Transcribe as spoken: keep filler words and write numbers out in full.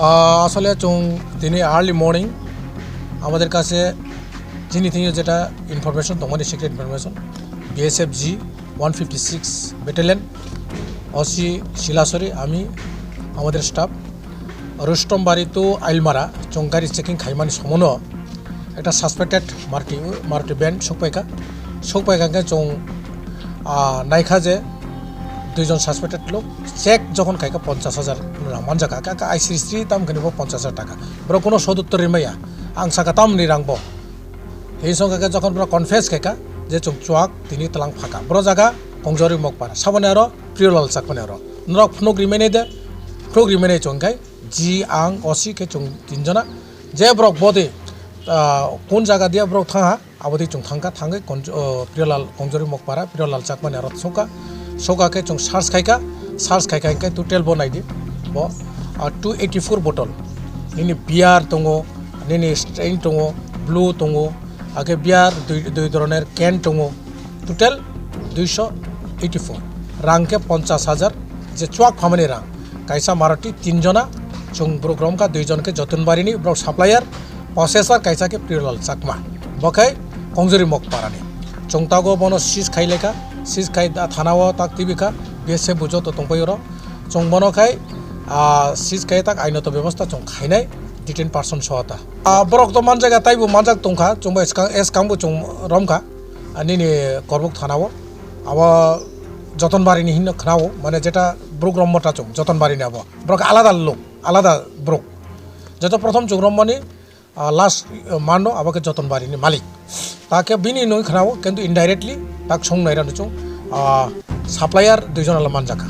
আহ, আসলে চুং দিনে আর্লি মর্নিং আমাদের কাছে যিনি তিনি যেটা ইনফরমেশন তোমাদের সিক্রেট ইনফরমেশন বিএসএফ জি ওয়ান ফিফটি সিক্স ব্যাটালিয়ন অসি শিলাসরি আমি আমাদের স্টাফ রুষ্টমবাড়ি টু আইলমারা চুং গাড়ি চেকিং খাইমানি সমনো একটা সাসপেক্টেড মারুতি মারুতি ভ্যান সৌপাইকা সৌপাইকা চুং নাইখা যে দুইজন সাসপেক্টেড লোক চেক যখন খাইকা পঞ্চাশ হাজার রাং মানজাকা কাকা আইসি স্ত্রী তাম খানি পঞ্চাশ হাজার টাকা বড় কোনো সদুত্তর রিমাইয়া আং সাকা তামনি রাংবো এই সঙ্গে যখন বড় কনফেস খাইকা যে চুং চুয়াক তিনি তালাং ফাঁকা বড় জায়গা কংজরি মকপারা সাবনে আরো প্রিয়লাল চাকমানে আরো নরক ফ্নুক রিমাইনে দে ফ্নুক রিমাইনে চুংখাই জি আং অসি কে চুং তিনজনা যে ব্রক বদে কোন জায়গা দিয়া ব্রক থাঙা Aboni chwng thangkha thangwi Priolal Kongjori Mokpara Priolal Chakmani aro sokha sokha khe chwng search khaikha search khaikha hinkhe total bo naidi bo two eighty four bottle nini beer tongo nini strain tongo blue tongo hakhe beer dui dui dhoroner can tongo total duiso eighty four rang khe ponchash hajar je chuak phamani rang kaisa Maruti tinjona chwng borok romkha duijon khe Jotonbarini borok supplier Processor kaisa khe Priolal Chakma, bo khai Kongjori Mokparani. Chwng tago bono seize khai lekha, seize khai da thana o tak tibikha, B S F bo joto tongpai oro. Chwng bono khai seize khai tak ainoto bebosta chwng khainai detain person sohota. Borok to manjaga taibo manjak tongkha, chwngbo eskang eskang bo chwng romkha nini Korbuk thana o. Abo Jotonbarini hinno khnao, mane jeta borok rommo ta chwng Jotonbarini abo. Borok alada lok, alada borok. Joto prothom chwng rommani last mano abo khe Jotonbarini malik. Ta khe bini nung khnao kintu indirectly tak song nai rano chung supplier dui jona la manjaka.